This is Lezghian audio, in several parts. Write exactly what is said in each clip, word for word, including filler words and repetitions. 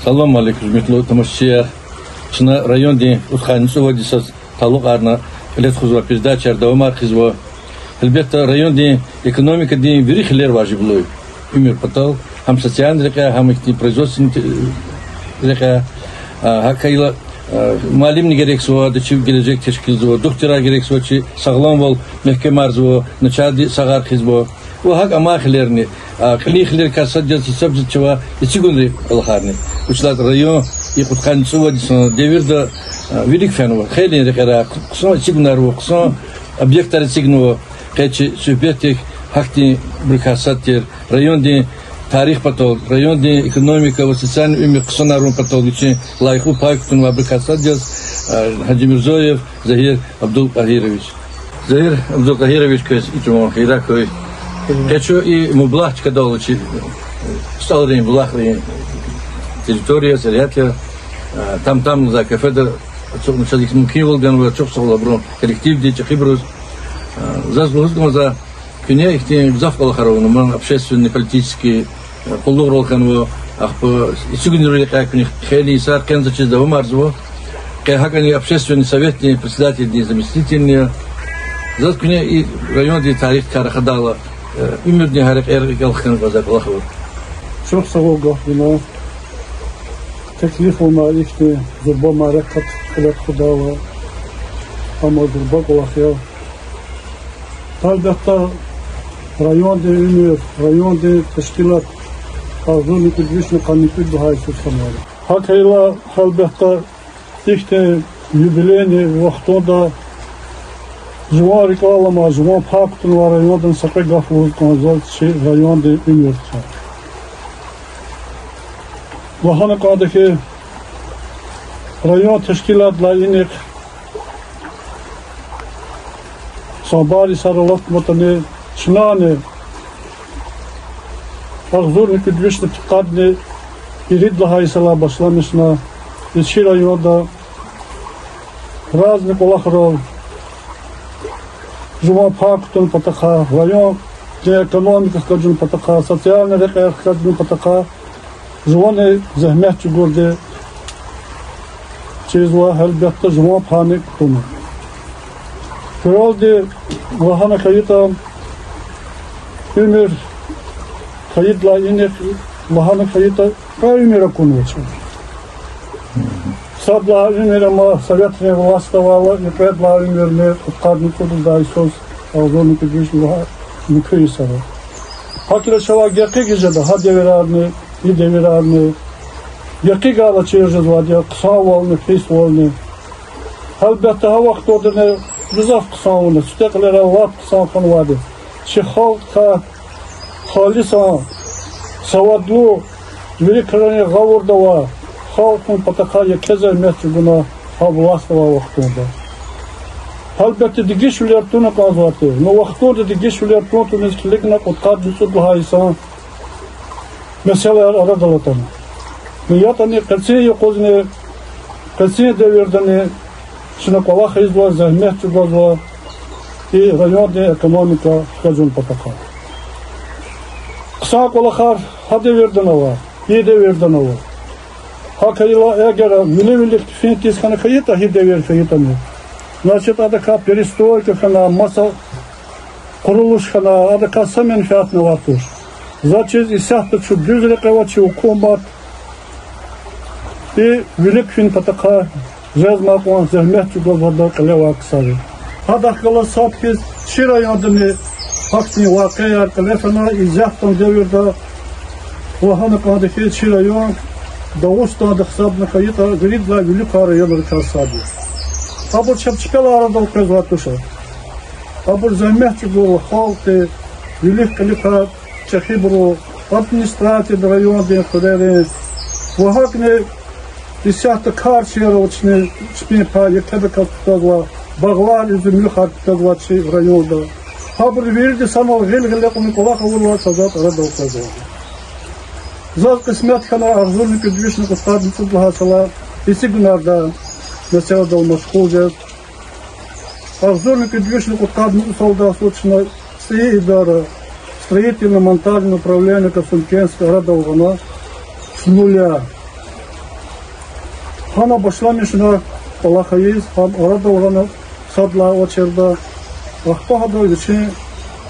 Салам алейкум, гьуьрметлу тамашачияр. Чна райондин кьудкъанни цӀувад йисаз талукьарна кьиле тухузвай передачаяр давамар хъийизва. Гьелбетда, райондин экономикадин вири хилер важиблу я уьмуьр патал, гьам социальный рекьяй, гьам ихьтин производственный рекьяй. А, гьакӀ хьайила, а, муаллимни герекзава, ада чи гележег тешкилзава, духтурар герекзава, чи сагъламвал мягькемарзава, начагъди сагъар хъийизва. Ва гьакӀ амай хилерни, а, кьилин хилерикай сад яз гьисабзава чавай эцигунрин кӀвалахарни. Вучиз лагьайтӀа район и кьудкъанни цӀувад йисан девирда, а, вилик фенва, хейлин рекьерай хъсан эцигунар ва хъсан объектар эцигнава. Къе чи суьгьбетдик гьахьтинбурукай сад тир, райондин тарих патал, райондин экономика ва социальный уьмуьр хъсанарун патал вичин лайихлу пай кутунвайбурукай сад яз, а, Гьажимирзоев Загьир Абдулкъагьирович. Загьир Абдулкъагьирович, квез и чӀаван хийирар хьуй. Къе чун и Мублагь чкадал, чи СтӀалрин, Булахрин территория, Зарятля, а, там-там за кафедра ацукьна чаз ихьтин мумкинвал ганва, чухсагъул абурун коллективди, чӀехибуруз. А, заз лугьуз кӀанзава, куьне ихьтин гзаф кӀвалахар авуна, ман общественный, политический къуллугърал хьанва, ахпа эцигунрин рекьяй куьне хейлин йисар къензачиз давамарзава. Къе гьакӀани общественный советдин председательдин заместительни я. Заз куьне и райондин тарихдикай рахадайла, э, уьмуьрдин гьа рекьер рикӀел хкана кӀанзавай кӀвалах ава. Чухсагъул гаф гана, теклиф авунай ихьтин зурба мярекат кьиле тухудайла, амма зурба кӀвалах я. Гьелбетда, райондин уьмуьр, райондин тешкилат агъзурни кӀуьд вишни къанни кӀуьд лагьай йисуз хьанва. ГьакӀ хьайила, гьелбетда, ихьтин юбилейный вахтунда жуван рикӀел аламай, жуван пай кутунвай райондан са кьве гаф лугьуз кӀанзава чи райондин уьмуьрдихъ. Лагьана кӀанда хьи, район тешкилайдалай инихъ санбар йисара алатнаватӀани, чнани агъзурни кӀуьд вишни пудкъадни ирид лагьай йисалай башламишна и чи районда разный кӀвалахрал жуван пай кутун патахъай, райондин экономика хкажун патахъай, социальный рекьер хкажун патахъай жувани зегьмет чӀугурди чизва, гьелбетда, жуван пайни кутуна. Куьрелди лагьана хьайитӀа, уьмуьр хьайидалай инихъ, лагьана хьайитӀа, кьве уьмуьр акунвачир. Сад лагьай уьмуьр амма советрин власть авайла, и кьвед лагьай уьмуьрни кьудкъадни цӀуд лагьай йисуз, агъзурни кӀуьд вишни лагьай муькуь йисара. ГьакӀ хьайила чавай гекъигиз жеда гьа девирарни, и девирарни. Гекъигайла чир жезвайди я хъсанвални, писвални. Гьелбетда, гьа вахтундани гзаф хъсан авуна, сифте кьилера лап хъсан хьанвайди. Чи халкьдикай халисан, савадлу, вири крарин гъавурда авай халкьдин патахъай еке зегьмет чӀугуна гьа власть авай вахтунда. Гьелбетда, дегишвилер туна кӀанзавай тир. Ну, вахтунда дегишвилер тун-туниз килигна кьудкъадни цӀуд лагьай йисан месэлаяр арадал атана. Ну, ятӀани къенин юкъузни, къенин девирдани чна кӀвалах ийизва, зегьмет чӀугвазва и райондин экономика хкажун патахъай. Хъсан кӀвалахар гьа девирдани ава, и девирдани ава. ГьакӀ хьайила, эгер вилик-вилик фин тийиз хьана хьайитӀа, гьи девир хьайитӀани, значит, адакай перестройка хьана, маса къурулуш хьана, адакай са менфят авай туш. Заз чиз, исятда чун дуьз рекье ава, чи гьукумат и вилик фин патахъай жезмай кьван зегьмет чӀугвазвайди кьиле авай ксар я. Гьадахъ галаз сад хьиз чи райондани гьахьтин вакъиаяр кьиле фена, исятда девирда лагьана кӀанда хьи, чи район Дагъустанда гьисабна хьайитӀа виридалай виликай районрикай сад я. Абур чеб чпелай арадал къвезвай туш. Абур зегьмет чӀугвазва халкьди, вилик-кьиликай чӀехибуру, администрациядин, райондин, хуьрерин. Ва гьакӀни исятда карчияр авачни, чпин пай екедаказ кутазва, багълар, уьзуьмлухар кутазва чи районда. Гьабур вирида санал гъил-гъиле кьуна кӀвалах авурла, са затӀ арадал къвезва. Заз къисмет хьана агъзурни кӀуьд вишни кьудкъадни цӀуд лагьай йисалай эцигунардай месэладал машгъул жез. Агъзурни кӀуьд вишни кьудкъадни цӀусад йисалдай чна цӀийи идара, строительно-монтажное управление Касумкентского, арадал гъана с нуля. Гьана башламишна кӀвалах ийиз, гьам арадал гъана сад лагьай авачирда, ахпа гьада вичин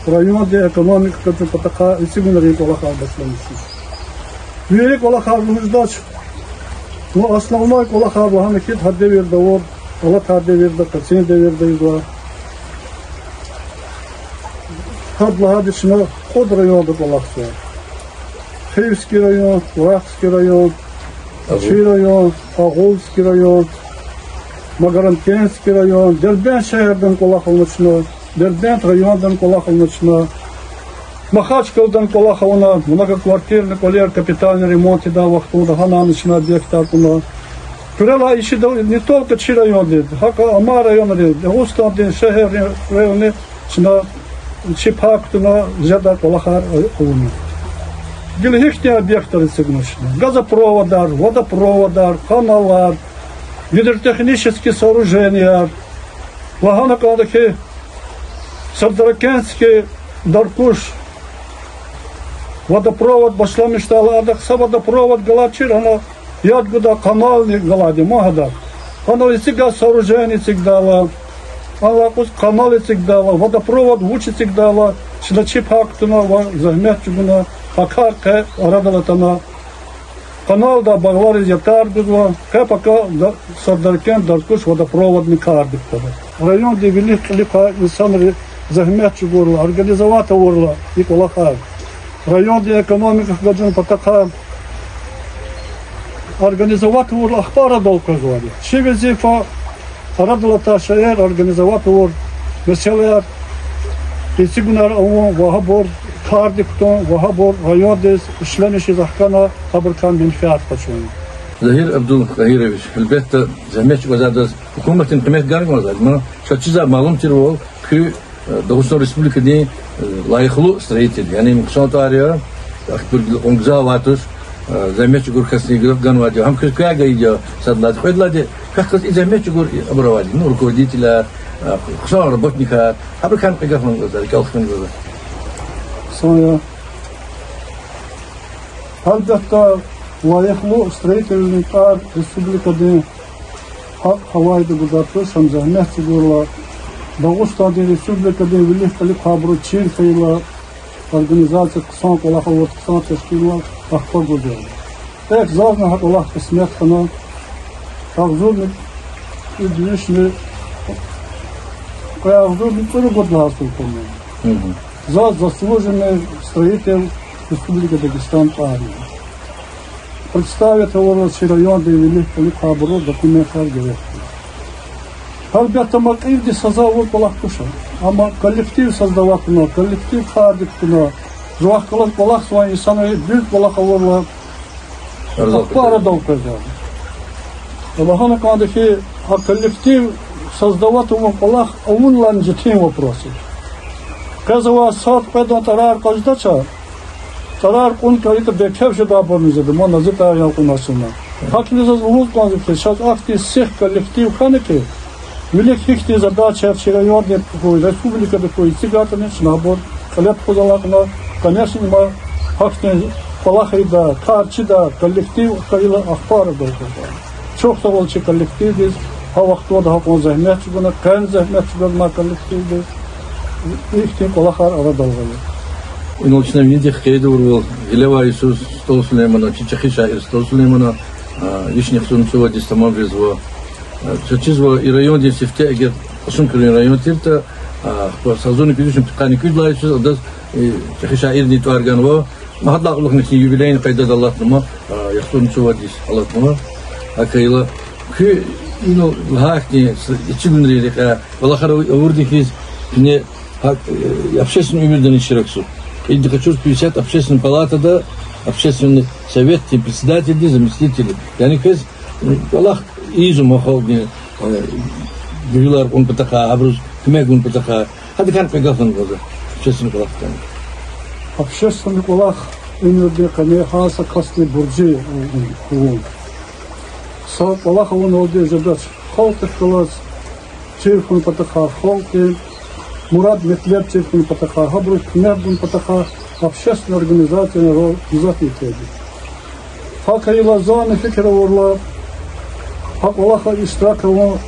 райондин экономика гатун патахъай эцигунрин кӀвалахар башламишна. Вири кӀвалахар лугьуз жедач, ну, основной кӀвалахар лагьана хьи, гьа девирда авур, алатай девирда, къенин девирда ийизва. Гьада лагьайди чна кьуд районда кӀвалахзава. Хивский район, Урахский район, чи район, Агъулский район, Магарамкентский район, Дербент шегьердани кӀвалах авуна чна, Дербент райондани кӀвалах авуна чна, Махачкъаладани кӀвалах авуна, многоквартирный кӀвалер капитальный ремонт ийидай вахтунда гьанани чна объектар кьуна. Куьрелай ишида не только чи райондин, гьакӀ амай районрин, Дагъустандин шегьеррин районрини чна чи пай кутуна жедай кӀвалахар авуна. Гила гьихьтин объектар эцигна чна: газопроводар, водопроводар, каналар, гидротехнический сооруженияяр. Лагьана кӀанда хьи, Сардаракентский, Даркуш водопровод башламишдайла, адахъ са водопровод галачир, ана яд гудай канални галайди я ман гьада. Ана эцигай сооружение эцигдайла, ана юкъуз канал эцигдайла, водопровод вуч эцигдайла, чна чи пай кутуна ва зегьмет чӀугуна, гьа кар къе арадал атана. Каналдай багълариз ятар гузва, къе пака да-, Сардаракент, Даркуш водопроводный кардик квада. Райондин вилик-кьилик квай инсанри зегьмет чӀугурла, организовать авурла и кӀвалахар, райондин экономика хгадун патахъай организовать авурла, ахпа арадал къвезвайди я. Чи везифа арадал атай шейэр организовать авур, месэлаяр эцигунар авун ва гьабур кардик кутун ва гьабур райондиз ишлемишиз ахкана, гьабурукай менфят къачун. Загьир Абдулкъагьирович, гьелбетда, зегьмет чӀугвазвайдаз гьукуматдин къимет ганвайди я, амма ша чизвай малум тирвал, куьн Дагъустан Республикадин лайихлу строитель, яни хъсан тӀвар я, ахпа гзаф авайди туш, зегьмет чӀугур касни гзаф ганвайди я. Гьам квез квай гайиди я, сад лагьайди. Кьвед лагьайди, квехъ галаз и зегьмет чӀугур абур авайди, ну, руководителар, хъсан работникар, гьабурукай кьве гаф лагьана кӀанзава, рикӀел хкана кӀанзава. Хъсан я. Гьелбетда, лайихлу строительный тӀвар республикадин гьакӀ авайди гузвайди туш, ам зегьмет чӀугурла, Дагъустандин Республикадин вилик-кьилик квайбуру чир хьайила, организация хъсан кӀвалах авурла, хъсан тешкилна, ахпа гузва. Эхь, зазни гьа кӀвалах кьисмет хьана, агъзурни, кӀуьд вишни, кьве агъзурни цӀуругуд лагьай йисуз хьана. За заслуженный строитель Республики Дагестан тӀвар я. Представить авурла чи райондин вилик-кьилик квайбуру документар герек я. Гьелбетда, ам кьилди саза авур кӀвалах туш, амма коллектив создавать авуна, коллектив кардик кутуна, жувахъ галаз кӀвалахзавай инсанри дуьз кӀвалах авурла, ахпа арадал къвезва. Лагьана кӀанда хьи, а коллектив создавать авун кӀвалах авунилайни четин вопрос я. Къе завай сад-кьведан тӀварар кьаз жедач, тӀварар кьун кӀанда, бейкеф жедайбурни жеда, ман на зи тӀварар кьуна чна. ГьакӀни заз лугьуз кӀанзава хьи, чаз ахьтин сих коллектив хьана хьи, вилик гьихьтин задачаяр чи райондин хьуй, республикадин хьуй эцигайтӀани, чна абур кьиле тухуз алакьна, конечно, ма гьахьтин кӀвалах ийида, кар чида, коллектив хьайила ахпа арадал къвезва. Чухсагъул чи коллективдиз, гьа вахтунда гьакьван зегьмет чӀугуна, къени зегьмет чӀугвазмай коллективдиз ихьтин кӀвалахар арадал гъайи. Инал чна винидихъ къейд авурвал, гъилевай йисуз СтӀал Сулеймана, чи чӀехи шаир СтӀал Сулеймана, а, вишни яхцӀурни цӀувад йис тамам жезва. А, чаз чизва, и райондин сифте, эгер Кьасумхуьруьн район тиртӀа, а, ахпа агъзурни кӀуьд вишни пудкъанни кӀуьд лагьай йисуз адаз, э, чӀехи шаирдин тӀвар ганва. Ма гьадалай кьулухъни хьи юбилейный къайдада алатнава, а, яхцӀурни цӀувад йис алатнава. ГьакӀ хьайила, куьн инал лагьай хьтин с-, эцигунрин рекьяй кӀвалахар ав-, авурди хьиз, куьне гьакӀ, э, общественный уьмуьрдани иштиракзава. Кьилди къачур куьн исятда Общественный палатада, Общественный советдин председательдин заместитель. Яни квез, м, кӀвалах ийизва халкьдин, э, гуьгьуьлар кьун патахъай, гьабуруз куьмек гун патахъай. Гьадакай кьве гаф лагьана кӀанзава, общественный кӀвалахдикай. Общественный кӀвалах уьмуьрдин къене гьар са касдин буржи авун. Са кӀвалах авуналди жедач. Халкьдихъ галаз чир хьун патахъай, халкьдин мурад-метлеб чир хьун патахъай, гьабуруз куьмек гун патахъай общественный организациядин роль гзаф ихтилат я. ГьакӀ хьайила, зани фикир авурла, Гьа кӀвалахда иштирак авун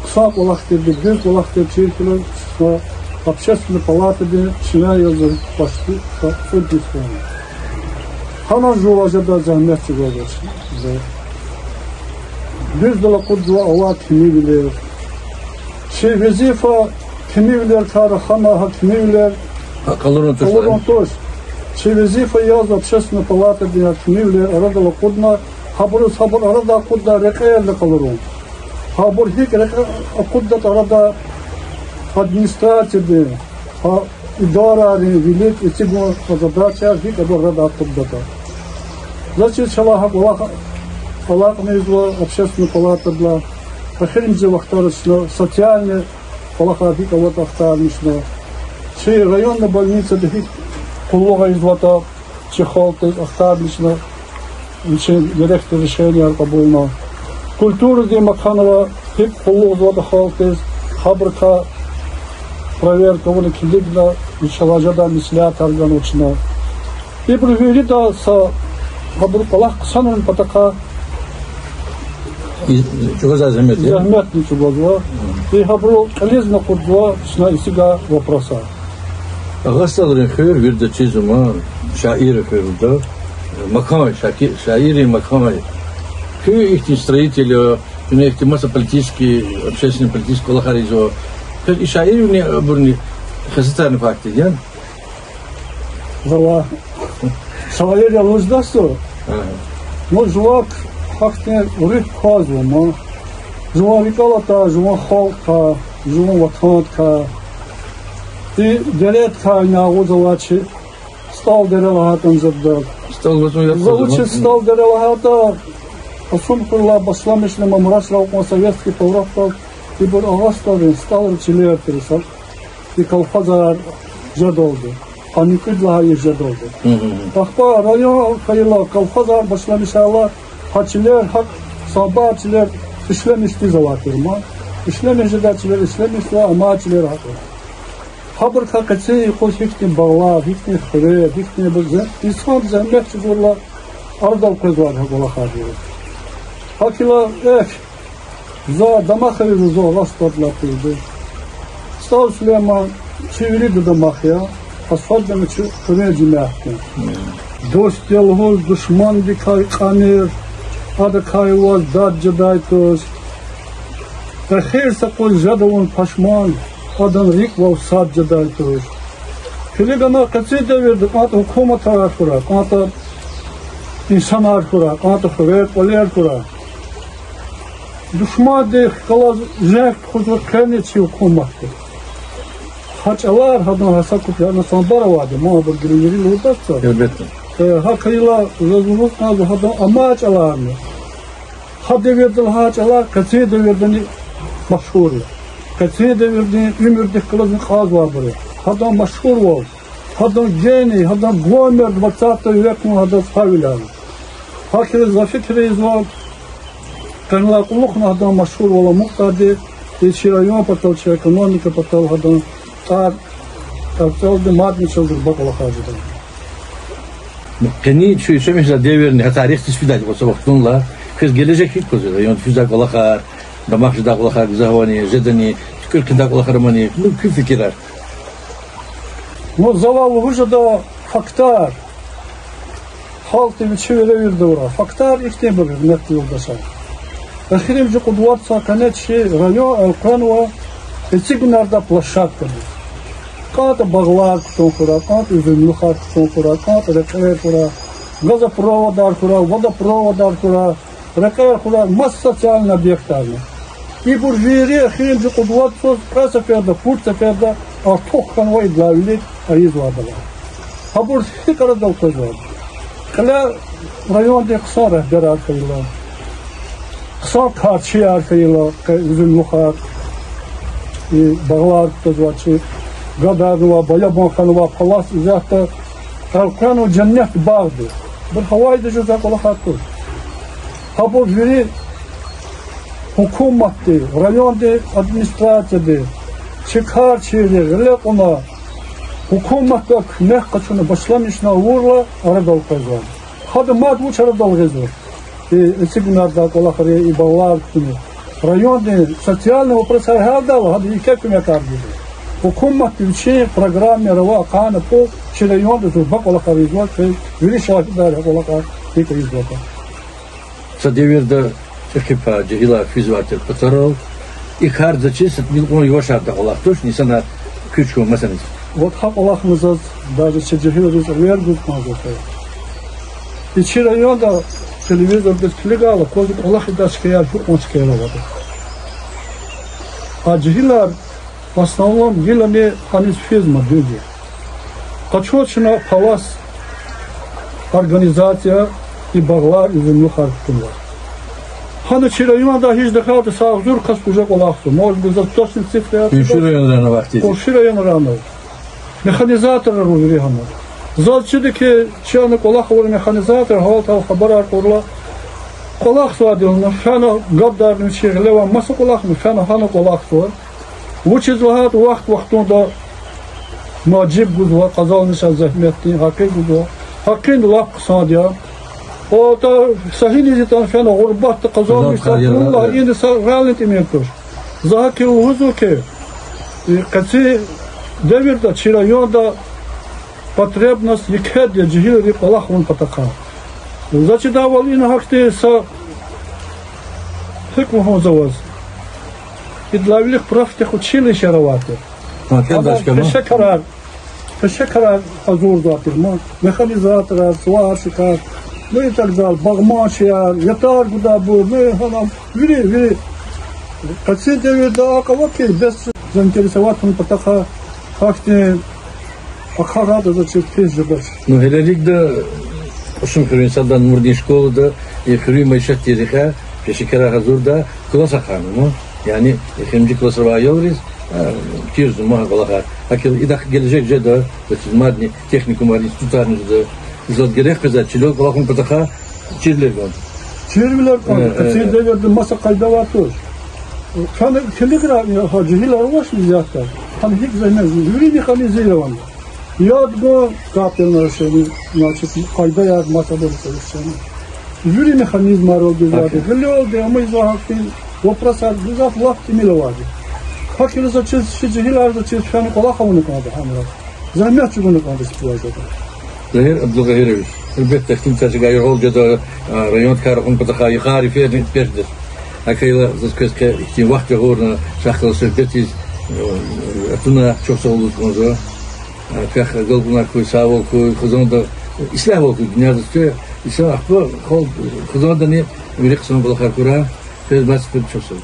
хъсан кӀвалах тирди, дуьз кӀвалах тирди чир хьайила, общественный палатадин чна язва башди са цӀуд йис хьана. Гьана жува жедай зегьмет чӀугвазва за. Дуьздал акъудзава авай кимивилер. Чи везифа кимивилерикай рахана, гьа кимивилер къалурун туш. Чи везифа яз общественный палатадин гьа кимивилер арадал акъудна, гьабуруз гьабур арадай акъуддай рекьерни къалурун. Гьабур гьикӀ рекье акъуддатӀа арадай, администрациядин, гьа идарайрин вилик эцигун задачаяр гьикӀ абур арадай акъуддатӀа. Заз чиз чалай гьа кӀвалах алакьна ийизва общественный палатадилай. Эхиримжи вахтара чна социальный кӀвалахар гьикӀ аватӀа ахтармишна, чи районный больницада гьикӀ къуллугъ ийизватӀа чи халкьдиз ахтармишна, вичин герекдин решенияр кьабулна. Культурадин маканра гьикӀ къуллугъзаватӀа халкьдиз, гьабурукай проверка авуна, килигна, вичелай жедай меслятар ганва чна. Ибуру вирида са, гьабуру кӀвалах хъсанарун патахъай чӀугвазвай зегьмет я? Зегьметни чӀугвазва. И гьабуру кьилизни акъудзава чна эцигай вопросар. Агъа СтӀалрин хуьр вирида чизва ман, шаиррин хуьр я, макан, шаки-, шаиррин макан я. Куьн ихьтин строитель я, куьне ихьтин маса политический, общественно-политический кӀвалахар ийизва. Квез и шаиррини абурни хесетарни квахьди я? Зава-, шаир я лугьуз дасу? Ну, жувак гьахьтин руьгь квазва ман. Жуван рикӀел атай жуван халкьдикай, жуван ватандикай. И дередикай ни агъуз авай чи СтӀал дере лагьайтӀани жеда. За вучиз СтӀал дере лагьайтӀа, Кьасумхуьрелай башламишна Мамурашрал кьван советский поворотдал, ибур Агъа СтӀалрин, СтӀалрин чилер тир са. И колхозар жедалди, гьа нуькӀуьд лагьай йис жедалди. Ахпа район хьайила, колхозар башламишайла, гьа чилер, гьакӀ самбар чилер ишлемишдиз авай тир ман. Ишлемиш жедай чилер ишлемишзава, амай чилер гьакӀ. Гьабурукай къенин юкъуз гьихьтин багълар, гьихьтин хуьрер, гьихьтин бу-, зе-, инсандиз зегьмет чӀугурла, арадал къвезвайди гьа кӀвалахар я. ГьакӀ хьайила, эхь, за дамах ийизва зун Агъа СтӀалдилай тирди. СтӀал Сулейман чи виридан дамах я, особенно чи хуьруьн жемятдин. Дуст я лугьуз душмандикай кьамир, адакай ваз дад жедай туш. Эхир са къуз жеда вун пашман, адан рикӀ вав сад жедай туш. Килиг, ана къенин девирда кӀантӀа гьукуматар хьурай, кӀантӀа инсанар хьурай, кӀантӀа хуьрер-кӀвалер хьурай. Душмандихъ галаз женг тухузва къенин чи гьукуматди. Гьа чӀалар гьадан гьа са купӀ яна самбар авайди, ман абур гила вири лугьудайди я. Э, гьакӀ хьайила, заз лугьуз кӀанзава гьадан амай чӀаларни. Гьа девирда лагьай чӀалар къенин девирдани машгьур я. Къенин девирдин уьмуьрдихъ галазни кьазвайбур я. Гьадан машгьурвал, гьадан гений, гьадан Гомер двадцатого векдин гьадаз гьавиляй. ГьакӀ хьайила за фикир ийизва, къенлай кьулухъни гьадан машгьурвал амукьдайди, и чи район патал, чи экономика патал гьадан тӀвар, тӀварцӀелди мадни чаз зурба кӀвалахар жеда. Къенин чун яшамиш жедай девирни гьа тарихдиз фидайди я са вахтунлай. Квез гележег гьикӀ кваз я, районда физвай кӀвалахар, дамах жедай кӀвалахар гзаф авани, жедани, туькӀуьр хъийидай кӀвалахар амани, ну, куь фикирар. Ну, завай лугьуз жеда фактар. Халкьди вичи веревирд авурай. Фактар ихьтинбур я, гьуьрметлу юлдашар. Эхиримжи кьуд вад йисан къене чи район элкъвенва эцигунардай площадкадиз. КӀантӀа багълар кутун хьурай, кӀантӀа уьзуьмлухар кутун хьурай, кӀантӀа рекьер хьурай, газопроводар хьурай, водопроводар хьурай, рекьер хьурай, маса социальный объектарни. Ибур вири эхиримжи кьуд вад йисуз кьве сеферда, пуд сеферда артух хьанва идалай вилик ийизвайдалай. Гьабур гьикӀ арадал къвезвайди? Кьиле райондин хъсан регьберар хьайила, хъсан карчияр хьайила, къе уьзуьмлухар, и багълар кутазвай чи, гадарнавай, баябан хьанвай палас исятда элкъвенва женнет багъди. Ибур гьавайда жезвай кӀвалахар туш. Гьабур вири гьукуматди, райондин администрацияди, чи карчийри гъиле кьуна, гьукуматдай куьмек къачуна башламишна авурла арадал къвезва. Гьада мад вуч арадал гъизва? И эцигунардай кӀвалахри, и багълар кутуна. Райондин социальный вопросар гьялдайла, гьада еке куьмекар гуда. Гьукуматди вичин программайра ава ахъайна пул, чи районда зурба кӀвалахар ийизвай, вири шагьидар я кӀвалахар, гьикӀ ийизватӀа. Са девирда чӀехи пай жегьилар физвай тир патарал, и кардиз чиз са тӀимил кьван ювашардай кӀвалах туш, инсанар куьч хьун масаниз. Вот гьа кӀвалахни заз, даже чи жегьилриз эвер гуз кӀанзава. И чи районда телевизордиз килигайла, кваз кӀвалах ийидай чкаяр, гьикьван чкаяр аватӀа. А жегьилар, в основном, гилани аниз физма дуьз я. Къачу чна палас организация, и багълар, и зунлухар кутунва. Гьана чи районда гьич дахалди са агъзур кас уже кӀвалахзава. Может быть, заз точный цифраяр... Къунши районрани аватиз. Къунши районрани ава. Механизаторар ава вири гьана. Заз чида хьи, чи ана кӀвалах авур механизатор, гьавалай хабарар кьурла, кӀвалахзавайди я, фена гапдарни вичи гъиле авай, маса кӀвалахни фена гьана кӀвалахзава. Вучиз лагьайтӀа вахт-вахтунда мад жиб гузва, къазалмишай зегьметдин гьакъи гузва. Гьакъинди лап хъсанди я. АтӀа са гьиниз ятӀани фена гъурбатда къазалмишзавай, ина са реальный тӀимил туш. За гьакӀ лугьузва хьи, къенин девирда чи районда потребность екеди я жегьилрин кӀвалах авун патахъай. Заз чидайвал, ина гьахьтин са, гьикӀ лугьун за ваз, идалай вилик профтехучилищеяр авай тир. Пешекарар, пешекарар гьазурзавай тир, механизаторар, сварщикар, ну и так далее, багъманчияр, ятар гудайбур, ну, гьана, вири, вири. Къенин девирда акӀ ава хьи, бес заинтересовать авун патахъай гьахьтин ахъагъатӀа заз чиз пис жедач. Ну, гьелелигда Кьусун хуьруьн Садан Мурдин школада и хуьруьн майишатдин рекьяй пешекарар гьазурдай класс ахъайна, ну, яни эхиримжи классра авай аялриз тирзава гьа кӀвалахар. ГьакӀ идахъ гележег жеда, заз чиз мадни техникумар, институтарни жеда. Заз герек къвезвай чилел кӀвалах авун патахъай чирвилер кӀанда. Чирвилер кӀанда, къенин девирда маса къайда авай туш. Фена телеграф, гьа жегьилар авачни зиятда. Гьам гьикӀ зегьмет, вири механизированный. Яд гун, капельное решение, значит, къайдаяр масабур решение. Вири механизмар гузвайди, гъилелди, амма за гьахьтин вопросар гзаф лап тӀимил авайди. ГьакӀ хьайила заз чиз, чи жегьилар заз чиз фена кӀвалах авуна кӀанда гьанра. Зегьмет чӀугуна кӀанда ситуацияда. Загьир Абдулкъагьирович, гьелбетда, ихьтин чӀехи яргъал жеда райондин кар ахун патахъай йикъар эфирни пешдиз. ГьакӀ хьайила заз квез къе ихьтин вахт жагъурна, чахъ галаз суьгьбетиз атуна, чухсагъул лугьуз кӀанзава. Квехъ агалкьунар хьуй, сагъвал хьуй, хизанда ислягьвал хьуй дуьньядиз квез. Иса ахпа хал хизандани вири хъсан кӀвалахар хьурай. Квез мад сифте чухсагъул.